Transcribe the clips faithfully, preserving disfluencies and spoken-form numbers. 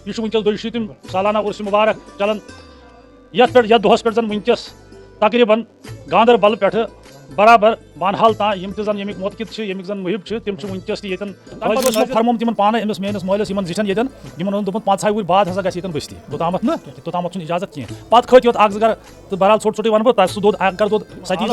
یہِ چھُ وٕنکیٚس دۄیہِ شیٖتِم سالانہ عرس مبارک چلان، یَتھ پٮ۪ٹھ، یَتھ دۄہَس پٮ۪ٹھ زَن وٕنکیٚس تقریباً گاندربل پٮ۪ٹھٕ برابر بانہال تام یِم تہِ زَن ییٚمِکۍ مُعتقد چھِ، ییٚمِکۍ زَن محب چھِ، تِم چھِ وٕنکیٚس تہِ ییٚتٮ۪ن۔ تَمہِ پَتہٕ اوس مےٚ فرمومُت یِمَن پانَے، أمِس میٛٲنِس مٲلِس، یِمَن زِٹھٮ۪ن ییٚتٮ۪ن، یِمَن اوس دوٚپمُت، پانٛژھ ہَے وُہٕرۍ بعد ہسا گژھِ ییٚتٮ۪ن بستی، توٚتامَتھ نہٕ، توٚتامَتھ چھُنہٕ اِجازت کینٛہہ۔ پَتہٕ کھٔتۍ یوت اَکھ زٕ گرٕ تہٕ بہرحال ژھوٚٹ ژھوٚٹُے وَنہٕ بہٕ، تَتہِ سُہ دوٚد اَکھ گرٕ دوٚد سَتی۔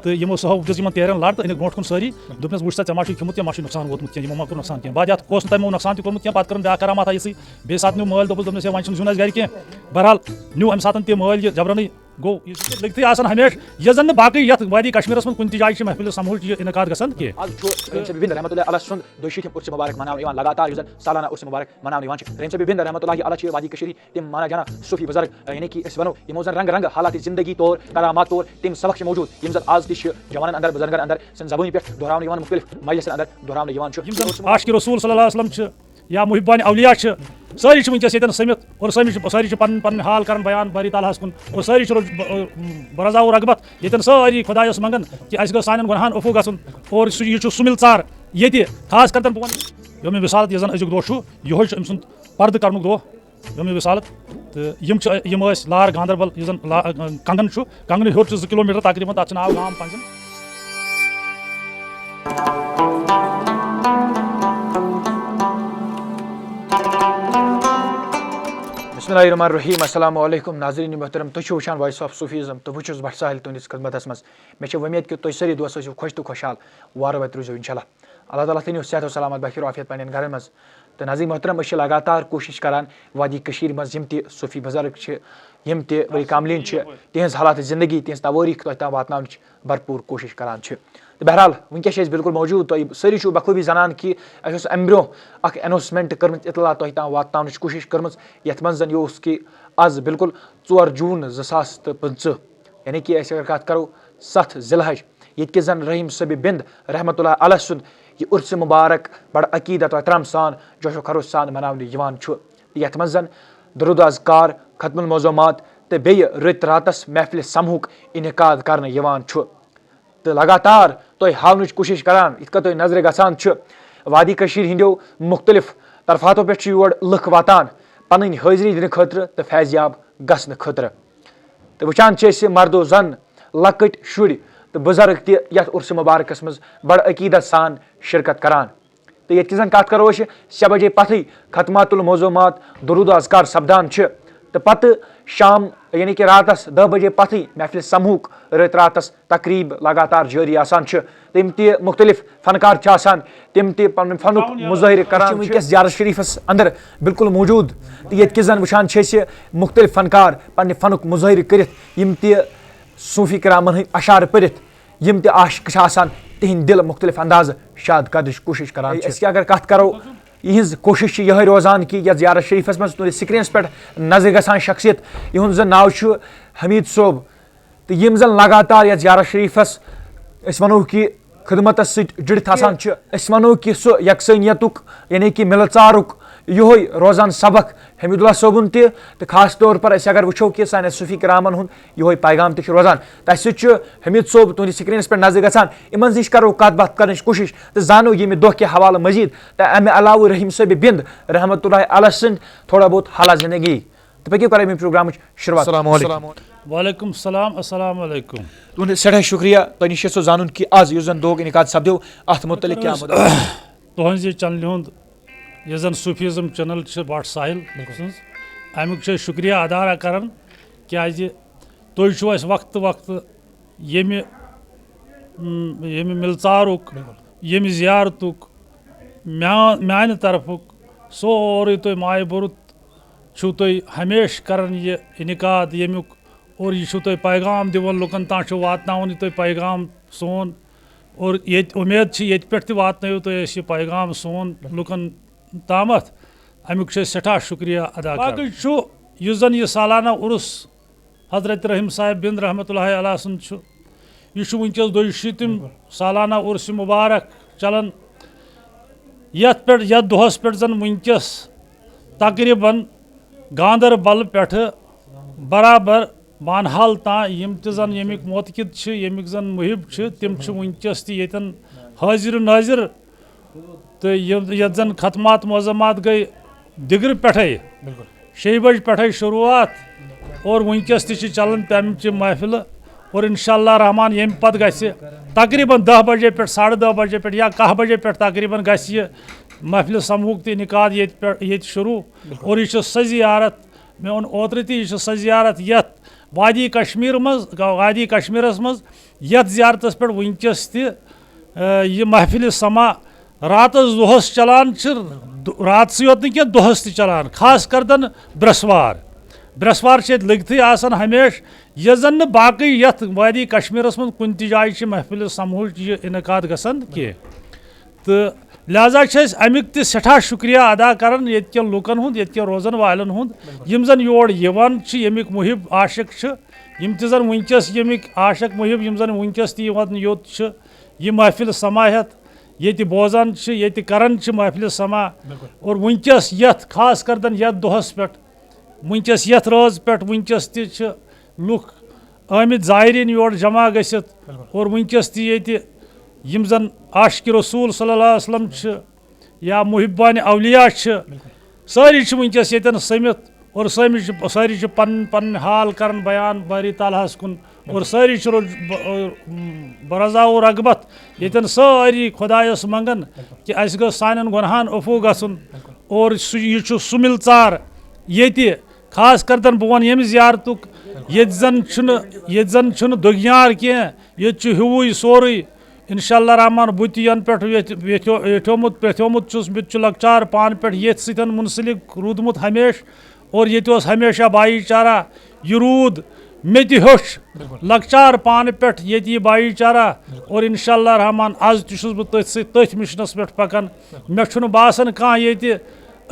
تہٕ یِمو سُہ ہو دیُت یِمَن تیرٮ۪ن لَر تہٕ أنِکھ برونٛٹھ کُن سٲری، دوٚپنَس، "وٕچھ سا، ژےٚ ما چھُے کھیوٚمُت کینٛہہ، ما چھُے نۄقصان ووتمُت کینٛہہ؟" یِمو ما کوٚر نۄقصان کینٛہہ۔ بعد یَتھ اوس نہٕ تَمہِ نۄقصان تہِ کوٚرمُت کینٛہہ، پَتہٕ کٔرٕن بیٛاکھ کرامات یِژٕے، بیٚیہِ ساتہٕ نیوٗ مٲلۍ، دوٚپُس، دوٚپنَس، "ہے، وۄنۍ چھُنہٕ زیُن اَسہِ گرِ کینٛہہ۔" بہرحال نیوٗ اَمہِ ساتہٕ تہِ مٲلۍ یہِ جبرانٕے۔ گوٚو، یہِ چھُ لٔگتھٕے آسان ہمیشہِ، یۄس زَن نہٕ باقٕے یَتھ وادی کشمیٖرَس منٛز کُنہِ تہِ جایہِ چھِ محفلہِ سماہُک یہِ انعقاد گژھان کینٛہہ۔ آز چھُ رحیم صٲب بِن رحمتہ اللہ علیہ سُنٛد دۄیہِ شیٖتِم عرس مبارک مناونہٕ یِوان، لگاتار یُس زَن سالانہ عرس مبارک مناونہٕ یِوان چھُ۔ رحیم صٲب بِن رحمتہ اللہ علیہ چھِ وادی کٔشیٖرِ تِم مانا جانا صوفی بزرگ، یعنی کہِ أسۍ وَنو، یِمو زَن رنٛگہٕ رنٛگہٕ حالات زندگی طور، کرامات طور تِم سبق چھِ موجود، یِم زَن آز تہِ چھِ جوانَن اندر، بزرگن اندر، سٕنٛدِ زبٲنۍ پٮ۪ٹھ دۄہراونہٕ یِوان، مُختلف مجلسن اندر دۄہراونہٕ یِوان چھُ۔ یِم زَن عاشقِ رسول صلی اللہ علیہ وسلم چھِ، یا محبان اولیاء چھِ، سٲری چھِ وٕنکیٚس ییٚتٮ۪ن سٔمِتھ اور سٲری چھِ، سٲری چھِ پنُن پنُن حال کران بیان باری تعالیٰ ہَس کُن اور سٲری چھِ رُ-، ب-، ب-، برضاو رغبت ییٚتٮ۪ن سٲری خۄدایَس منٛگان کہِ اَسہِ گٔژھ سانٮ۪ن گۄناہَن عفو گژھُن۔ اور سُہ، یہِ چھُ سُہ مِلژار ییٚتہِ خاص کر تَن بہٕ وَنہٕ یومِ وصالت یُس زَن أزیُک دۄہ چھُ، یِہوٚے چھُ أمۍ سُنٛد پردٕ کرنُک دۄہ، یومِ وصالت۔ تہٕ یِم چھِ، یِم ٲسۍ لار گاندربل، یُس زَن لا-، کنگن چھُ، کنگنہٕ ہیوٚر چھُ زٕ کلوٗ میٖٹر تقریٖباً، تَتھ چھُ ناو گام پنٛجن۔ بسم اللہ الرحمن الرحیم۔ السلام علیکم ناظرین محترم، تُہۍ چھِو وٕچھان Voice of Sufism تہٕ بہٕ چھُس بٹ ساحل تُہٕنٛدِس خدمتس منٛز۔ مےٚ چھِ وۄمید کہِ تُہۍ سٲری دوست ٲسِو خۄش تہٕ خۄشحال، وارٕ وَتہِ روٗزِو انشاءاللہ۔ اللہ تعالیٰ تھٲینو صحت و سلامت، بخیر و عافیت پننٮ۪ن گرن منٛز۔ تہٕ ناظرین محترم، أسۍ چھِ لگاتار کوٗشش کران وادی کٔشیٖر منٛز یِم تہِ صوفی بزرگ چھِ، یِم تہِ ؤلی کاملین چھِ، تِہنٛز حالات زندگی، تِہنٛز توٲریٖخ تۄہہِ تام واتناونٕچ بھرپوٗر کوٗشِش کران چھِ۔ تہٕ بہرحال، وٕنکیٚس چھِ أسۍ بالکل موجود، تۄہہِ سٲری چھِو بخوٗبی زانان کہِ اَسہِ اوس اَمہِ برونٛہہ اَکھ announcement کٔرمٕژ، اطلاع تۄہہِ تام واتناونٕچ کوٗشِش کٔرمٕژ، یَتھ منٛز زَن یہِ اوس کہِ آز بالکل ژور جوٗن زٕ ساس تہٕ پٕنٛژٕہ، یعنی کہِ أسۍ اگر کَتھ کَرو ستھ ذی الحج، ییٚتہِ کہِ زَن رحیٖم صٲبِ بِنٛد رحمتہ اللہ علیہ سُنٛد یہِ عُرسہِ مُبارک بَڑٕ عقیٖدت و احترام سان، جوش و خروش سان مَناونہٕ یِوان چھُ۔ یَتھ منٛز زَن درود و اذکار، ختم المعظومات تہٕ بیٚیہِ رٕتۍ راتَس محفلہِ سمہُک انعقاد کرنہٕ یِوان چھُ۔ تہٕ لگاتار تۄہہِ ہاونٕچ کوٗشِش کران، یِتھ کٔنۍ تۄہہِ نظرِ گژھان چھُ، وادی کٔشیٖرِ ہٕنٛدیو مُختٔلِف طرفاتو پٮ۪ٹھ چھِ یور لُکھ واتان پنٕنۍ حٲضری دِنہٕ خٲطرٕ تہٕ فیض یاب گژھنہٕ خٲطرٕ۔ تہٕ وٕچھان چھِ أسۍ یہِ مرد و زن، لۄکٕٹۍ شُرۍ تہٕ بُزرگ تہِ یَتھ عُرسہِ مُبارکس منٛز بڑٕ عقیٖدت سان شرکت کران۔ تہٕ ییٚتہِ کہِ زن کتھ کرو أسۍ، شےٚ بجے پتھٕے ختمات المعظومات، درود و اذکار سپدان چھِ تہٕ پتہٕ شام، یعنی کہِ راتس دہ بجے پتھٕے محفلِ سمہُک رٕتۍ راتس تقریٖب لگاتار جٲری آسان چھِ۔ تِم تہِ مُختٔلِف فنکار چھِ آسان، تِم تہِ پنُن فنُک مظٲہرٕ کران چھِ۔ وٕنکیٚس زیارت شریفس اندر بالکل موجود، تہٕ ییٚتہِ کہِ زن وٕچھان چھِ أسۍ مُختٔلِف فنکار پننہِ فنُک مظٲہرٕ کٔرِتھ، یِم تہِ صوفی کرامن ہٕنٛدۍ اشعار پٔرِتھ یِم تہِ عاشق چھِ آسان، تِہنٛدۍ دِل مُختٔلِف اندازٕ شاد کرنٕچ کوٗشِش کران چھِ۔ أسۍ اگر کتھ کرو، یِہنٛز کوٗشِش چھِ یِہے روزان کہِ یتھ زیارت شریفس منٛز تُہنٛدِس screenس پٮ۪ٹھ نظرِ گژھان شخصیت، یِہُنٛد زن ناو چھُ حمید صٲب، تہٕ یِم زن لگاتار یتھ زیارت شریفس، أسۍ ونو کہِ، خدمتس سۭتۍ جُڑِتھ آسان چھِ۔ أسۍ ونو کہِ سُہ یکسٲنیتُک، یعنی کہِ مِلہٕ ژارُک یِہوے روزان سبق حمید اللہ صٲبُن تہِ، تہٕ خاص طور پر أسۍ اگر وٕچھو کہِ سانٮ۪ن صوفی کرامن ہُنٛد یِہوے پیغام تہِ چھُ روزان۔ تہٕ اَسہِ سۭتۍ چھُ حمید صٲب تُہنٛدِس screenس پٮ۪ٹھ نظرِ گژھان، یِمن نِش کرو کتھ باتھ کرنٕچ کوٗشِش تہٕ زانو ییٚمہِ دۄہ کہِ حوالہٕ مزید، تہٕ امہِ علاوٕ رحیم صٲبِ بِنٛد رحمتہ اللہ علیہ سٕنٛدۍ تھوڑا بہت حالات زندگی۔ تہٕ پٔکِو کرو ییٚمہِ پروگرامٕچ شروٗعات۔ السلام علیکم۔ وعلیکم السلام، السلام علیکم۔ تُہُنٛد سٮ۪ٹھاہ شُکریہ، تۄہہِ نِش چھُ سُہ زانُن کہِ آز یُس زَن دۄہُک انعقاد سپدیو، اَتھ مُتعلِق کیٛاہ مُدعا؟ تُہٕنٛزِ چینلہِ ہُنٛد، یُس زَن صوفیزم چینل چھِ، بٹ ساحل سٕنٛز، اَمیُک چھِ أسۍ شُکریہ ادا کران، کیٛازِ تُہۍ چھِو اَسہِ وقتہٕ وقتہٕ ییٚمہِ، م، ییٚمہِ مِلژارُک، ییٚمہِ زیارتُک، میٛا-، میٛانہِ طرفُک سورُے تُہۍ مایہِ بوٚرُت چھِو تُہۍ ہمیشہِ کران یہِ انعقاد ییٚمیُک، اور یہِ چھِو تُہۍ پیغام دِوان لُکن تام، چھِو واتناوان یہِ تُہۍ پیغام سون، اور ییٚتہِ اُمید چھِ ییٚتہِ پٮ۪ٹھ تہِ واتنٲیِو تُہۍ اَسہِ یہِ پیغام سون لُکن تامَتھ۔ اَمیُک چھِ أسۍ سٮ۪ٹھاہ شُکریہ ادا کران۔ باقٕے چھُ یُس زَن یہِ سالانہ عُرُس حضرت رحیم صاحب بِن رحمتہ اللہ علیہ سُنٛد چھُ، یہِ چھُ وٕنکیٚس دۄیہِ شیٖتِم سالانہ عُرسہِ مُبارک چلان، یَتھ پٮ۪ٹھ، یَتھ دۄہَس پٮ۪ٹھ زَن وٕنکیٚس تقریباً گاندربل پٮ۪ٹھٕ برابر بانہال تام یِم تہِ زَن ییٚمِکۍ معتقد چھِ، ییٚمِکۍ زَن محب چھِ، تِم چھِ وٕنکیٚس تہِ ییٚتٮ۪ن حٲضِر نٲظِر۔ تہٕ یہِ، یَتھ زَن ختمات معظمات گٔے دِگرٕ پٮ۪ٹھَے، بِلکُل۔ شیٚیہِ بجہِ پٮ۪ٹھَے شروٗعات اور وٕنکیٚس تہِ چھِ چَلان تَمہِ چہِ محفِلہٕ۔ اور اِنشاء اللہ رحمان ییٚمہِ پَتہٕ گژھِ تقریٖباً دَہ بجے پٮ۪ٹھ، ساڑٕ دَہ بجے پٮ۪ٹھ یا کاہ بجے پٮ۪ٹھ تقریٖباً گژھِ یہِ محفِلہِ سمہوٗک تہٕ انعقاد ییٚتہِ پٮ۪ٹھ، ییٚتہِ شروٗع۔ بِلکُل۔ اور یہِ چھِ سۄ زیارت، مےٚ ووٚن اوترٕ تہِ، یہِ چھِ سۄ زیارت یَتھ وادی کشمیر منٛز، وادی کشمیرس منٛز، یتھ زیارتس پٮ۪ٹھ وٕنکیٚس تہِ، آ، یہِ محفلِ سما راتس دۄہس چلان چھِ، دُ-، راتسٕے یوت نہٕ کینٛہہ، دۄہس تہِ چلان، خاص کر دن برٛٮ۪سوار۔ برٛٮ۪سوار چھِ ییٚتہِ لٔگتھٕے آسان ہمیشہِ، یۄس زن نہٕ باقٕے یتھ وادی کشمیرس منٛز کُنہِ تہِ جایہِ چھِ محفلِ سمہٕچ یہِ انعقاد گژھان کینٛہہ۔ تہٕ لہذا چھِ أسۍ اَمیُک تہِ سٮ۪ٹھاہ شُکریہ ادا کران ییٚتہِ کٮ۪ن لُکن ہُنٛد، ییٚتہِ کٮ۪ن روزن والٮ۪ن ہُنٛد، یِم زن یور یِوان چھِ، ییٚمِکۍ محب عاشق چھِ، یِم تہِ زن وٕنکیٚس ییٚمِکۍ عاشق محب، یِم زن وٕنکیٚس تہِ یِوان یوٚت چھِ، یہِ محفل سما ہٮ۪تھ ییٚتہِ بوزان چھِ، ییٚتہِ کران چھِ محفل سما۔ بِلکُل۔ اور وٕنکیٚس یتھ خاص کر دن یتھ دۄہس پٮ۪ٹھ، وٕنکیٚس یتھ رٲژ پٮ۪ٹھ، وٕنکیٚس تہِ چھِ لُکھ آمٕتۍ زائرین یور جمع گٔژھِتھ۔ بِلکُل۔ اور وٕنکیٚس تہِ ییٚتہِ یِم زن عاشق رسول صلی اللہ علیہ وسلم چھِ یا محبان اولیاء چھِ، بِلکُل۔ سٲری چھِ وٕنکیٚس ییٚتٮ۪ن سٔمِتھ اور سٲری چھِ، سٲری چھِ پنٕنۍ پنٕنۍ حال کران بیان باری تعالیٰ ہس کُن۔ اور سٲری چھِ رو-، ب-، برضا و رغبت ییٚتٮ۪ن سٲری خۄدایس منٛگان کہِ اَسہِ گٔژھ سانٮ۪ن گۄنہَن عفو گژھُن۔ اور سُہ، یہِ چھُ سُہ مِلژار ییٚتہِ، خاص کر تن بہٕ وَنہٕ ییٚمہِ زیارتُک، ییٚتہِ زن چھُنہٕ، ییٚتہِ زن چھُنہٕ دُگیار کینٛہہ، ییٚتہِ چھُ ہیوٗوٕے سورُے۔ انشاء اللہ رحمان، بہٕ تہِ ینہٕ پٮ۪ٹھ ییٚتہِ ویٚتھیو-، ویٚٹھیومُت پیٚتھیومُت چھُس، بہٕ تہِ چھُ لۄکچار پانہٕ پٮ۪ٹھ ییٚتھۍ سۭتۍ منسلک روٗدمُت ہمیشہِ۔ اور ییٚتہِ اوس ہمیشہ بھایی چارہ، یہِ روٗد مےٚ تہِ ہیوٚچھ لۄکچار پانہٕ پٮ۪ٹھ ییٚتہِ یہِ بھایی چارہ۔ اور انشاء اللہ رحمان، از تہِ چھُس بہٕ تٔتھۍ سۭتۍ، تٔتھۍ مِشنَس پٮ۪ٹھ پکان۔ مےٚ چھُنہٕ باسان کانٛہہ ییٚتہِ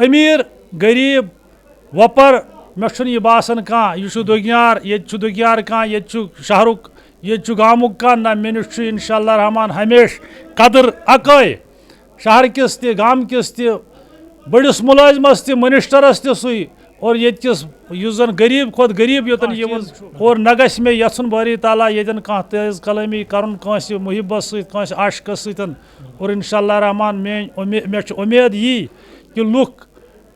أمیٖر، غریٖب، وۄپر، مےٚ چھُنہٕ یہِ باسان کانٛہہ۔ یہِ چھُ دُگیار، ییٚتہِ چھُ دُگیار کانٛہہ، ییٚتہِ چھُ شہرُک، ییٚتہِ چھُ گامُک کانٛہہ۔ نہ، مےٚ نِش چھُ انشاء اللہ رحمان ہمیشہِ قدٕر اَکٲے۔ شہر کِس تہِ، گام کِس تہِ، بٔڑِس مُلٲزمَس تہِ، منسٹرس تہِ سُے، اور ییٚتہِ کِس یُس زن غریٖب کھۄتہٕ غریٖب یوٚتن یِوان۔ اور نہ گژھِ مےٚ یژھُن باری تعالیٰ ییٚتٮ۪ن کانٛہہ تیز کلٲمی کرُن کٲنٛسہِ محبس سۭتۍ، کٲنٛسہِ عاشقس سۭتۍ۔ اور انشاء اللہ رحمان میٲنۍ اُمید، مےٚ چھِ اُمید یی کہِ لُکھ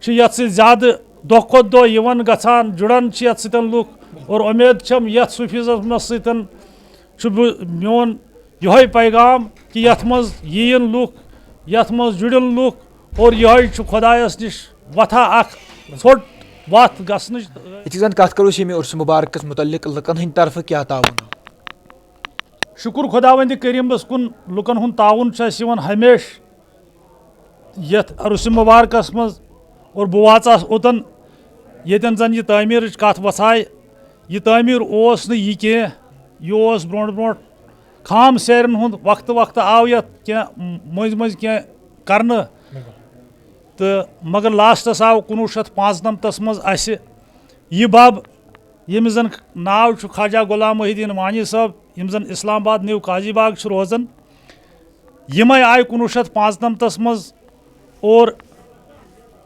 چھِ یتھ سۭتۍ زیادٕ دۄہ کھۄتہٕ دۄہ یِوان گژھان، جُڑان چھِ یتھ سۭتۍ لُکھ۔ اور اُمید چھم یتھ صوٗفیزمس سۭتۍ چھُ بہٕ، میون یِہوٚے پیغام کہِ یَتھ منٛز یِیِن لُکھ، یَتھ منٛز جُڑِن لُکھ، اور یِہوٚے چھُ خۄدایَس نِش وَتھا اَکھ ژھوٚٹ وَتھ گژھنٕچ۔ یِتھُے زَن کَتھ کَرو أسۍ ییٚمہِ عُرسہِ مُبارکَس مُتعلِق لُکَن ہٕنٛدِ طرفہٕ کیٛاہ تعاوُن آو؟ شُکُر خۄداوندِ کریٖمَس کُن، لُکَن ہُنٛد تعاوُن چھُ اَسہِ یِوان ہمیشہِ یَتھ عُرسہِ مُبارکَس منٛز۔ اور بہٕ واژاس اوٚتَن، ییٚتٮ۪ن زَن یہِ تعمیٖرٕچ کَتھ وَژھایہِ۔ یہِ تعمیٖر اوس نہٕ یہِ کینٛہہ، یہِ اوس برونٛٹھ برونٛٹھ خام سیرٮ۪ن ہُنٛد۔ وقتہٕ وقتہٕ آو یَتھ کینٛہہ مٔنٛزۍ مٔنٛزۍ کینٛہہ کرنہٕ۔ تہٕ مگر لاسٹَس آو کُنوُہ شیٚتھ پانٛژنَمتَس منٛز اَسہِ یہِ بَب، ییٚمِس زَن ناو چھُ خواجہ غلام محی الدین وانی صٲب، یِم زَن اسلام آباد نیو قاضی باغ چھِ روزان۔ یِمَے آیہِ کُنوُہ شیٚتھ پانٛژنَمتَس منٛز اور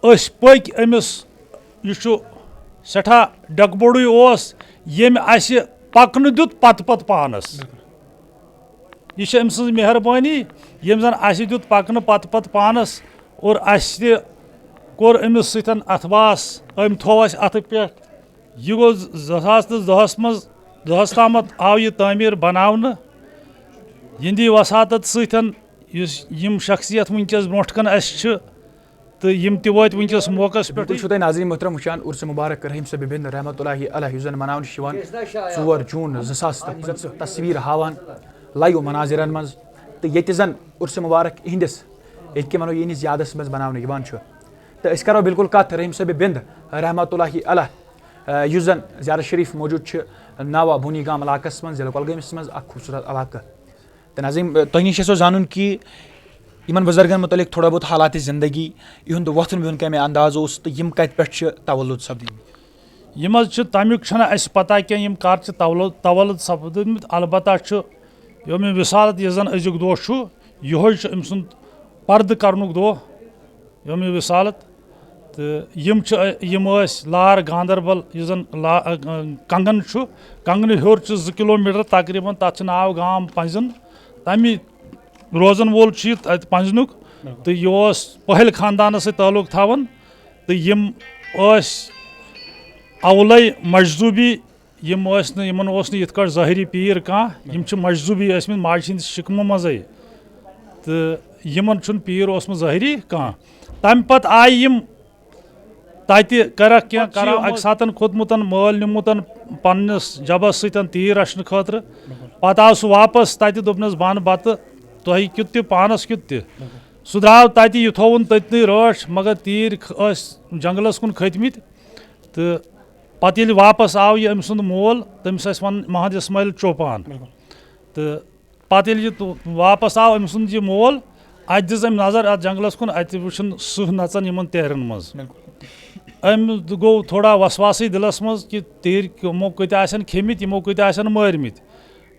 أسۍ پٔکۍ أمِس، یہِ چھُ سٮ۪ٹھاہ ڈٮ۪کہٕ بوٚڑُے اوس، ییٚمۍ اَسہِ پَکنہٕ دیُت پَتہٕ پَتہٕ پانَس۔ یہِ چھِ أمۍ سٕنٛز مہربٲنی، ییٚمۍ زَن اَسہِ دیُت پَکنہٕ پَتہٕ پَتہٕ پانَس اور اَسہِ تہِ کوٚر أمِس سۭتۍ اَتھٕ واس، أمۍ تھوٚو اَسہِ اَتھٕ پٮ۪ٹھ۔ یہِ گوٚو زٕ ساس تہٕ زٕہَس منٛز، زٕہَس تامَتھ آو یہِ تعمیٖر بناونہٕ۔ یِہِنٛدی وساطت سۭتۍ یُس یِم شخصیت وٕنکیٚس برونٛٹھ کَنہِ اَسہِ چھِ تہٕ یِم تہِ وٲتۍ وٕنکیٚس موقعس پٮ۪ٹھٕے۔ بِلکُل چھُو تۄہہِ ناظریٖن محترم وٕچھان عُرسہِ مُبارک رحیٖم صٲبِ بِنٛد رحمتہ اللہ علیہ یُس زَن مَناونہٕ چھُ یِوان ژور جوٗن زٕ ساس تہٕ پٕنٛژٕہ، تصویٖر ہاوان live مناظرَن منٛز۔ تہٕ ییٚتہِ زَن عُرسہِ مُبارک یِہِنٛدِس ییٚتہِ کہِ وَنو یِہِنٛدِس یادَس منٛز بَناونہٕ یِوان چھُ۔ تہٕ أسۍ کَرو بِلکُل کَتھ رحیٖم صٲبِ بِنٛد رحمتہ اللہ علیہ، آ، یُس زَن زیارت شریٖف موجوٗد چھِ ناوا بونی گام علاقَس منٛز، ضلع کۄلگٲمِس منٛز اَکھ خوٗبصوٗرت علاقہٕ۔ تہٕ ناظریٖن، تۄہہِ نِش چھِ اَسہِ زانُن کہِ یِمَن بُزرگَن مُتعلِق تھوڑا بہت حالاتِ زندگی، یِہُنٛد وۄتھُن بِہُن کَمہِ انداز اوس تہٕ یِم کَتہِ پٮ۪ٹھ چھِ تولُد سَپدٕمٕتۍ؟ یِم حظ چھِ، تَمیُک چھَنہٕ اَسہِ پَتہ کینٛہہ، یِم کَر چھِ تولُد، تولُد سَپدٕمٕتۍ۔ البتہ چھُ یومِ وِصالت، یُس زَن أزیُک دۄہ چھُ، یِہوٚے چھُ أمۍ سُنٛد پَردٕ کَرنُک دۄہ، یومِ وِصالت۔ تہٕ یِم چھِ، یِم ٲسۍ لار گاندربل، یُس زَن لا-، کنگن چھُ، کنگنہٕ ہیوٚر چھُ زٕ کِلوٗ میٖٹر تقریٖباً، تَتھ چھُ ناو گام پنٛزُن۔ تَمی روزَن وول چھُ یہِ تَتہِ پنٛزنُک۔ تہٕ یہِ اوس پٔہٕلۍ خاندانَس سۭتۍ تعلق تھاوان۔ تہٕ یِم ٲسۍ اولے مجذوبی، یِم ٲسۍ نہٕ، یِمن اوس نہٕ یِتھ کٲٹھۍ ظٲہری پیٖر کانٛہہ، یِم چھِ مجذوبی ٲسمٕتۍ ماجہِ ہٕنٛدِ شِکمہٕ منٛزٕے۔ تہٕ یِمن چھُنہٕ پیٖر اوسمُت ظٲہری کانٛہہ۔ تَمہِ پتہٕ آیہِ یِم تَتہِ کٔرٕکھ کینٛہہ، پتہٕ چھِ کٔرٕکھ یِمو اَکہِ ساتَن کھوٚتمُتَن مٲلۍ نیوٗمُتَن پنٛنِس جَبَس سۭتۍ تیٖر رَچھنہٕ خٲطرٕ۔ پتہٕ آو سُہ واپَس تَتہِ، دوٚپنَس، "بہٕ اَنہٕ بَتہٕ تۄہہِ کیُتھ تہِ، پانَس کیُتھ تہِ۔" سُہ درٛاو تَتہِ، یہِ تھووُن تٔتنٕے رٲچھ، مگر تیٖرۍ ٲسۍ جنٛگلَس کُن کھٔتۍ مٕتۍ۔ تہٕ پتہٕ ییٚلہِ واپَس آو یہِ أمۍ سُنٛد مول، تٔمِس ٲسۍ وَنان محمد اسماعیل چوپان۔ تہٕ پتہٕ ییٚلہِ یہِ تو-، واپس آو أمۍ سُنٛد یہِ مول، اتہِ دِژ أمۍ نظر اتھ جنگلس کُن، اتہِ وٕچھُن سٕہہ نژان یِمن تیرن منٛز۔ أمۍ گوٚو تھوڑا وسواسٕے دِلس منٛز کہِ تیٖرۍ یِمو کۭتیاہ آسن کھیٚمٕتۍ، یِمو کۭتیاہ آسن مٲرمٕتۍ۔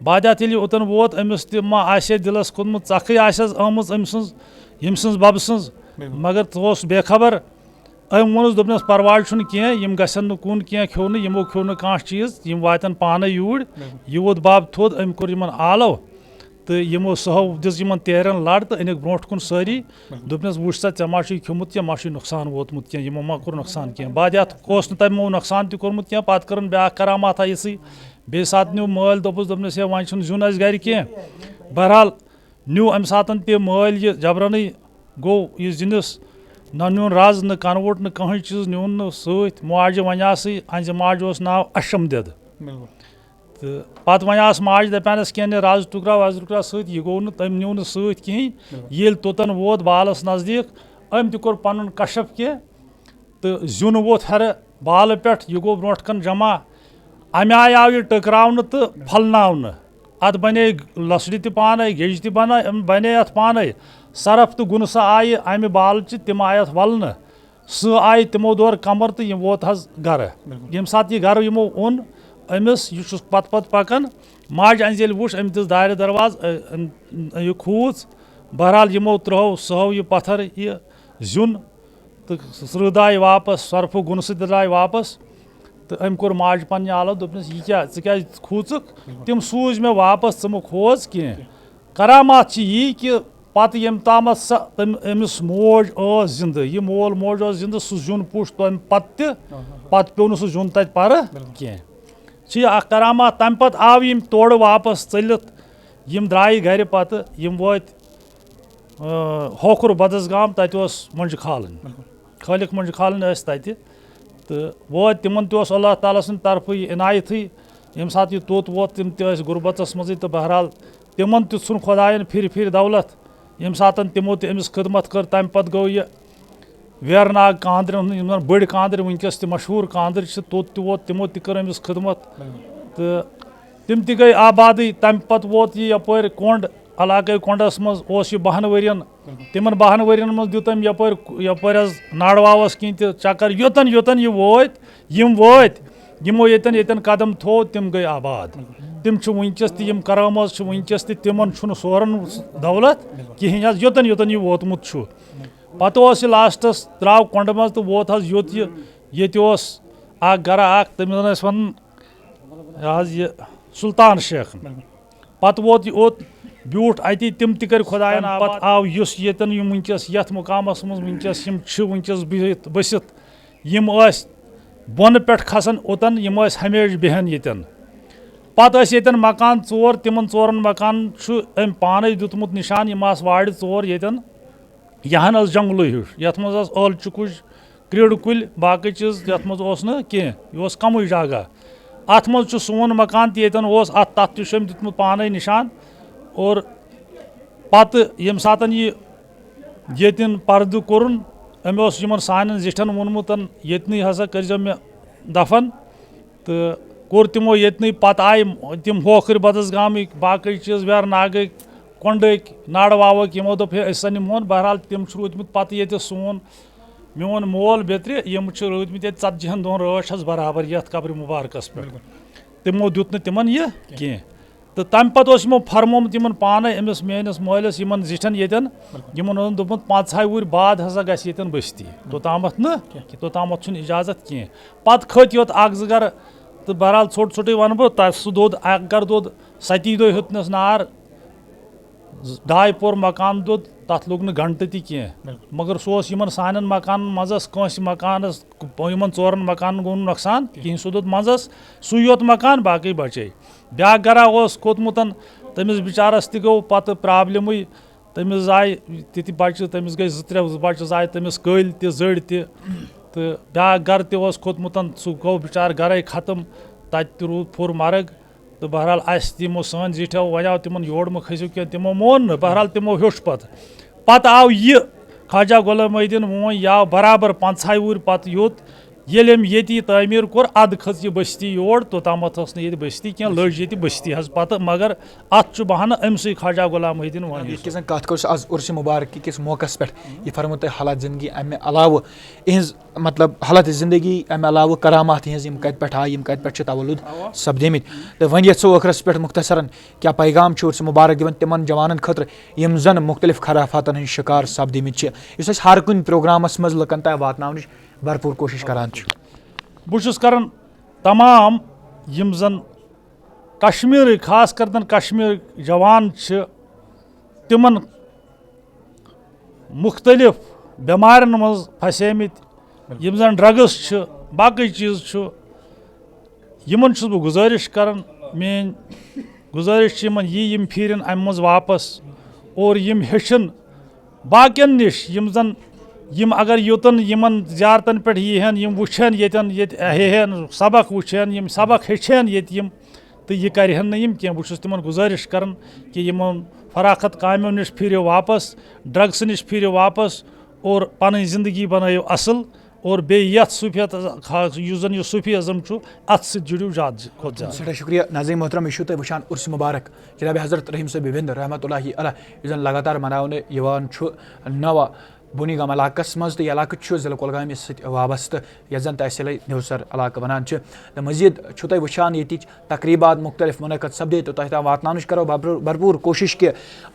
بعد اتھ ییٚلہِ یہِ اوٚتن ووت، أمِس تہِ ما آسہِ ہے دِلس کھوٚتمُت ژکھٕے آسٮ۪س آمٕژ أمۍ سٕنٛز، ییٚمۍ سٕنٛز ببہٕ سٕنٛز، مگر سُہ اوس بے خبر۔ أمۍ ووٚنُس، دوٚپنَس، "پرواے چھُنہٕ کینٛہہ، یِم گژھن نہٕ کُن کینٛہہ کھیوٚونہٕ، یِمو کھیوٚو نہٕ کانٛہہ چیٖز، یِم واتن پانَے یوٗرۍ۔" یہِ ووت بَب تھوٚد، أمۍ کوٚر یِمَن آلو تہٕ یِمو سٕہو دِژ یِمَن تیرٮ۪ن لَڑ تہٕ أنِکھ برونٛٹھ کُن سٲری۔ دوٚپنَس، "وٕچھ سا، ژےٚ ما چھُے کھیوٚمُت کینٛہہ، ما چھُے نۄقصان ووتمُت کینٛہہ؟" یِمو ما کوٚر نۄقصان کینٛہہ؟ بعد یَتھ اوس نہٕ تَمہِ نۄقصان تہِ کوٚرمُت کینٛہہ۔ پَتہٕ کٔرٕن بیٛاکھ کراماتھا یِژٕے، بیٚیہِ ساتہٕ نیوٗ مٲلۍ، دوٚپُس، دوٚپنَس، "ہے، وۄنۍ چھُنہٕ زیُن اَسہِ گَرِ کینٛہہ۔" بہرحال، نیوٗ اَمہِ ساتَن تہِ مٲلۍ یہِ جبرانٕے، گوٚو یہِ زِنِس نہ نیوٗن رَز، نہ کَنوُٹ، نہ کٕہٕنۍ چیٖز نیوٗن نہٕ سۭتۍ۔ ماجہِ وۄنۍ آسٕے، أہنٛزِ ماجہِ اوس ناو اَشَم دٮ۪د۔ تہٕ پَتہٕ وۄنۍ آسہٕ ماجہِ دَپان ٲس، "کینٛہہ نہِ، رَز ٹُکرا وَز ٹُکرا سۭتۍ"، یہِ گوٚو نہٕ، تٔمۍ نیوٗ نہٕ سۭتۍ کِہیٖنۍ۔ ییٚلہِ توٚتَن ووت بالَس نزدیٖک، أمۍ تہِ کوٚر پَنُن کَشَف کینٛہہ۔ تہٕ زیُن ووٚتھ ہیٚرٕ بالہٕ پٮ۪ٹھ، یہِ گوٚو برونٛٹھ کَن جمع۔ اَمہِ آیہِ آو یہِ ٹٔکراونہٕ تہٕ پھۄلناونہٕ۔ اَتھ بَنے لۄسرِ تہِ پانَے، گیٚجہِ تہِ بَنٲے، بَنے اَتھ پانَے۔ سرپھ تہٕ گُنسہٕ آیہِ اَمہِ بالہٕ چہِ، تِم آیہِ اَتھ وَلنہٕ۔ سٕہہ آیہِ تِمو دورٕ کَمر تہٕ یِم ووت حظ گَرٕ۔ ییٚمہِ ساتہٕ یہِ گَرٕ یِمو اوٚن أمِس، یہِ چھُس پَتہٕ پَتہٕ پَکان۔ ماجہِ اَنزِ ییٚلہِ وُچھ، أمۍ دِژ دارِ دروازٕ، أ-، أ-، یہِ کھوٗژ۔ بہرحال، یِمو ترٛٲو، سٕہو یہِ پَتھر، یہِ زیُن۔ تہٕ سرٛہ درٛاے واپس، سۄرپھٕ گُنہٕ سۭتۍ درٛاے واپس۔ تہٕ أمۍ کوٚر ماجہِ پننہِ آلو، دوٚپنَس، "یہِ کیٛاہ، ژٕ کیٛازِ کھوٗژٕکھ؟ تِم سوٗزۍ مےٚ واپس، ژٕ مہٕ کھوژ کینٛہہ۔" کرامات چھِ یی کہِ پتہٕ ییٚمہِ تامَتھ سۄ تٔمۍ، أمِس موج ٲس زِندٕ، یہِ مول موج اوس زِندٕ، سُہ زیُن پوٚچھ تَمہِ پتہٕ تہِ، پتہٕ پیوٚو نہٕ سُہ زیُن تَتہِ پَرٕ کینٛہہ۔ چھِ یہِ اَکھ کرامات۔ تَمہِ پتہٕ آو یِم تورٕ واپس ژٔلِتھ، یِم درٛایہِ گَرِ پتہٕ، یِم وٲتۍ، آ، ہوکھُر بدس گام، تَتہِ اوس مۄنٛجہِ کھالٕنۍ۔ خٲلِق مۄنٛجہِ کھالٕنۍ ٲسۍ تَتہِ۔ تہٕ وٲتۍ، تِمن تہِ اوس اللہ تعالیٰ سٕنٛدِ طرفہٕ یہِ عنایتھٕے، ییٚمہِ ساتہٕ یہِ توٚت ووت، تِم تہِ ٲسۍ غُربتس منٛزٕے۔ تہٕ بہرحال، تِمن تہِ ژھُن خۄدایَن پھِرِ پھِرِ دولت، ییٚمہِ ساتہٕ تِمو تہِ أمِس خدمت کٔر۔ تَمہِ پتہٕ گوٚو یہِ ویرناگ کاندرٮ۪ن ہُنٛد، یِم زَن بٔڑۍ کاندرۍ وٕنکیٚس تہِ مشہوٗر کاندرۍ چھِ، توٚت تہِ ووت، تِمو تہِ کٔر أمِس خدمت۔ تہٕ تِم تہِ گٔے آبادٕے۔ تَمہِ پتہٕ ووت یہِ یَپٲرۍ کۄنٛڈ، علاقے کۄنٛڈَس منٛز اوس یہِ بَہَن ؤرِین۔ تِمن بَہَن ؤرِین منٛز دیُت أمۍ یَپٲرۍ، یَپٲرۍ حظ ناڈواوَس کِنۍ تہِ چکر، یوٚتَن یوٚتَن یہِ وٲتۍ، یِم وٲتۍ، یِمو ییٚتٮ۪ن ییٚتٮ۪ن قدم تھوو، تِم گٔے آباد۔ تِم چھِ وٕنکیٚس تہِ، یِم کرامٲژ چھِ وٕنکیٚس تہِ، تِمن چھُنہٕ سورن دولت کِہیٖنۍ حظ، یوٚتَن یوٚتَن یہِ ووتمُت چھُ۔ پتہٕ اوس یہِ لاسٹس درٛاو کۄنٛڈٕ منٛز تہٕ ووت حظ یوٚت یہِ، ییٚتہِ اوس اکھ گرٕ اکھ، تٔمِس زَن ٲسۍ وَنان یہِ حظ یہِ سُلطان شیخ۔ پتہٕ ووت یہِ اوٚت، بیوٗٹھ اَتی، تِم تہِ کٔرۍ خۄدایَن آباد۔ پتہٕ آو یُس ییٚتٮ۪ن یِم وٕنکیٚس یَتھ مُقامَس منٛز وٕنکیٚس یِم چھِ وٕنکیٚس بِہِتھ، بٔسِتھ، یِم ٲسۍ بۄنہٕ پٮ۪ٹھ کھسان اوٚتَن، یِم ٲسۍ ہمیشہِ بیٚہن ییٚتٮ۪ن۔ پتہٕ ٲسۍ ییٚتٮ۪ن مکان ژور، تِمن ژورن مکانن چھُ أمۍ پانے دیُتمُت نِشان، یِم آسہٕ وارِ ژور ییٚتٮ۪ن۔ یہِ ہن ٲس جنگلٕے ہیوٗ، یَتھ منٛز ٲس ٲلچہِ کُج، کرٛیٖڈ کُلۍ، باقٕے چیٖز یَتھ منٛز اوس نہٕ کینٛہہ، یہِ اوس کمٕے جگہ۔ اَتھ منٛز چھُ سون مکان تہِ ییٚتٮ۪ن اوس، اَتھ، تَتھ تہِ چھُ أمۍ دیُتمُت پانے نِشان۔ اور پتہٕ ییٚمہِ ساتَن یہِ ییٚتٮ۪ن پردٕ کوٚرُن، أمۍ اوس یِمن سانٮ۪ن زِٹھٮ۪ن ووٚنمُت، "ییٚتنٕے ہسا کٔرۍزیو مےٚ دفن۔" تہٕ کوٚر تِمو ییٚتنٕے۔ پتہٕ آیہِ تِم ہوکھٕرۍ بدس گامٕکۍ، باقٕے چیٖز، ویرناگٕکۍ، کۄنٛڈٕکۍ، ناڑٕ واوٕکۍ، یِمو دوٚپ، "ہے، أسۍ سا نِمہون۔" بہرحال، تِم چھِ روٗدۍمٕتۍ پتہٕ ییٚتہِ۔ سون، میون مول بیترِ، یِم چھِ روٗدۍمٕتۍ ییٚتہِ ژتجی ہن دۄہن رٲچھ حظ برابر یتھ قبرِ مُبارکس پٮ۪ٹھ۔ تِمو دیُت نہٕ تِمن یہِ کینٛہہ۔ تہٕ تَمہِ پتہٕ اوس یِمو فرمومُت یِمن پانے، أمِس میٲنِس مٲلِس، یِمن زِٹھٮ۪ن ییٚتٮ۪ن، یِمن اوس دوٚپمُت، "پانٛژہاے وُہٕرۍ بعد ہسا گژھِ ییٚتٮ۪ن بستی، توٚتامتھ نہٕ، توٚتامتھ چھُنہٕ اجازت کینٛہہ۔" پتہٕ کھٔتۍ یوت اکھ زٕ گرٕ، تہٕ بہرحال ژھوٚٹ ژھوٚٹٕے ونہٕ بہٕ، تَس سُہ دوٚد، اکھ گرٕ دوٚد، ستی دۄہہِ ہیوٚتنس نار، ڈاے پور مکان دیُت، تَتھ لوٚگ نہٕ گنٹہٕ تہِ کینٛہہ۔ مگر سُہ اوس یِمن سانٮ۪ن مکانن منٛزس، کٲنٛسہِ مکانس، یِمن ژورن مکانن گوٚو نہٕ نۄقصان کِہیٖنۍ۔ سُہ دیُت منٛزس، سُے یوت مکان، باقٕے بچے۔ بیٛاکھ گرا اوس کھوٚتمُت، تٔمِس بِچارس تہِ گوٚو پتہٕ پرابلمٕے۔ تٔمِس زاے تہِ تہِ بچہِ، تٔمِس گٔے زٕ ترٛےٚ، زٕ بچہِ زاے تٔمِس، کٔلۍ تہِ، زٔڑۍ تہِ۔ تہٕ بیٛاکھ گرٕ تہِ اوس کھوٚتمُت، سُہ گوٚو بِچارٕ گرے ختم۔ تتہِ تہِ روٗد، پھوٚر مرگ۔ تہٕ بہرحال، اسہِ تہِ یِمو سٲنۍ زِٹھیو ونیاو تِمن، یور مہٕ کھٔسِو کینٛہہ، تِمو مون نہٕ۔ بہرحال، تِمو ہیوٚچھ پتہٕ۔ پتہٕ آو یہِ خواجہ غلام محی الدین وون، یہِ آو برابر پنٛژاہے وُہٕرۍ پتہٕ یوٚت۔ ییٚلہِ أمۍ ییٚتی تعمیٖر کوٚر، ادٕ کھٔژ یہِ بستی یور، توٚتامتھ ٲس نہٕ ییٚتہِ بستی کینٛہہ، لٔج ییٚتہِ بستی حظ پتہٕ۔ مگر اتھ چھُ بہانہٕ أمۍ سٕے خواجہ غلام محی الدین وٲنِس۔ یِتھ کٔنۍ زن کتھ کٔر سُہ از عرس مبارک کہِ کِس موقعس پٮ۪ٹھ، یہِ فرموو تۄہہِ حالات زندگی۔ امہِ علاوٕ اِہنٛز، مطلب، حالات زندگی، امہِ علاوٕ کرامات اِہنٛز، یِم کتہِ پٮ۪ٹھ آیہِ، یِم کتہِ پٮ۪ٹھ چھِ تولُد سپدیمٕتۍ۔ تہٕ وۄنۍ یژھو ٲخرس پٮ۪ٹھ مختصرن کیٛاہ پیغام چھُ عرس مبارک دِوان تِمن جوانن خٲطرٕ، یِم زن مختلف خرافاتن ہٕنٛدۍ شکار سپدیمٕتۍ چھِ، یُس أسۍ ہر کُنہِ پروگرامس منٛز لُکن تام واتناونٕچ بھرپور کوٗشش کران چھِ؟ بہٕ چھُس کران تمام یِم زن کشمیرٕکۍ، خاص کر زن کشمیرٕکۍ جوان چھِ، تِمن مختلف بٮ۪مارٮ۪ن منٛز پھسیمٕتۍ، یِم زن ڈرگس چھِ، باقٕے چیٖز چھُ، یِمن چھُس بہٕ گُزٲرِش کران، میٲنۍ گُزٲرِش چھِ یِمن، یی یِم پھیرن امہِ منٛز واپس اور یِم ہیٚچھن باقین نِش، یِم زن، یِم اگر یوٚتن یِمن زیارتن پٮ۪ٹھ یی ہن، یِم وٕچھ ہن ییٚتٮ۪ن، ییٚتہِ ہے ہن سبق وٕچھ ہن، یِم سبق ہیٚچھ ہن ییٚتہِ یِم، تہٕ یہِ کرِ ہن نہٕ یِم کینٛہہ۔ بہٕ چھُس تِمن گُزٲرِش کران کہِ یِمن فراخت کامٮ۪و نِش پھیرِو واپس، ڈرگس نِش پھیرِو واپس اور پنٕنۍ زندگی بنٲیِو اصل۔ اور بیٚیہِ یتھ صوفیت، خاص یُس زن یہِ صوفی ازم چھُ، اتھ سۭتۍ جُڑِو زیادٕ کھۄتہٕ زیادٕ۔ سٮ۪ٹھاہ شُکریہ ناظرین محترم، یہِ چھُو تۄہہِ وٕچھان عرس مبارک جناب حضرت رحیم صٲب بِن رحمتہ اللہ علیہ، یُس زن لگاتار مناونہٕ یِوان چھُ نوہ بونی گام علاقس منٛز، تہٕ یہِ علاقہٕ چھُ ضلع کۄلگامہِ سۭتۍ وابستہٕ، یتھ زن تحصیل نوسر علاقہٕ ونان چھِ۔ تہٕ مزید چھُو تۄہہِ وٕچھان ییٚتِچ تقریبات مختلف منعقد سپدے، تہٕ تۄہہِ تام واتناونٕچ کرو بھرپور، بھرپور کوٗشش کہِ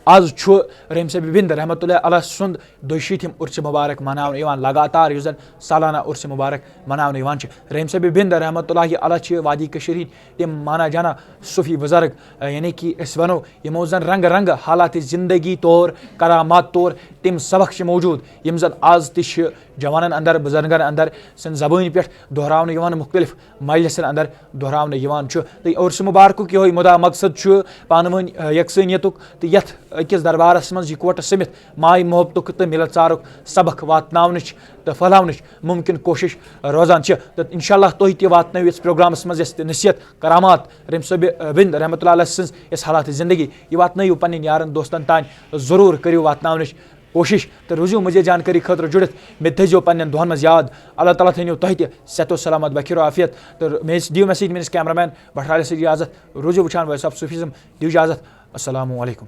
از چھُ رحیم صٲب بِن رحمتہ اللہ علیہ سُنٛد دۄیہِ شیٖتِم عرس مبارک مناونہٕ یِوان لگاتار، یُس زن سالانہ عرس مبارک مناونہٕ یِوان چھِ۔ رحیم صٲب بِن رحمتہ اللہ علیہ چھِ وادی کٔشیٖر ہٕنٛدۍ تِم مانا جانا صوفی بزرگ، یعنی کہِ أسۍ ونو یِمو زن رنگہٕ رنگہٕ حالات زندگی طور، کرامات طور تِم سبق چھِ موجود، یِم زن از تہِ چھِ جوانن اندر، بزرگن اندر سٕنٛدِ زبٲنۍ پٮ۪ٹھ دہراونہٕ یِوان، مختلف مجلسن اندر دہراونہٕ یِوان چھُ۔ تہٕ عرس مبارکُک یِہوٚے مُدا مقصد چھُ پانہٕ ؤنۍ، آ، یکسٲنیتُک تہٕ یتھ أکِس دربارس منٛز یکوٹہٕ سٔمِتھ ماے محبتُک تہٕ مِلژارُک سبق واتناونٕچ تہٕ پھٔہلاونٕچ ممکن کوٗشش روزان چھِ۔ تہٕ انشاءاللہ تُہۍ تہِ واتنٲیِو یتھ پروگرامس منٛز یۄس تہِ نصیحت، کرامات، رحیم صٲب بِن رحمتہ اللہ علیہ سٕنٛز یۄس حالات زندگی، یہِ واتنٲیِو پنٕنٮ۪ن یارن دوستن تام، ضروٗر کٔرِو واتناونٕچ کوٗشِش تہٕ روٗزِو مزید جانکٲری خٲطرٕ جُڑِتھ۔ مےٚ تھٲیزیو پننٮ۪ن دُعن منٛز یاد۔ اللہ تعالیٰ تھٲینو تۄہہِ تہِ صحت و سلامت، بخیر و عافیت۔ تہٕ مےٚ ٲسۍ، دِیِو message میٲنِس cameraman بٹھرالِس سۭتۍ اجازت۔ روٗزِو وٕچھان Voice of Sufism۔ دِیِو اجازت۔ السلام علیکم۔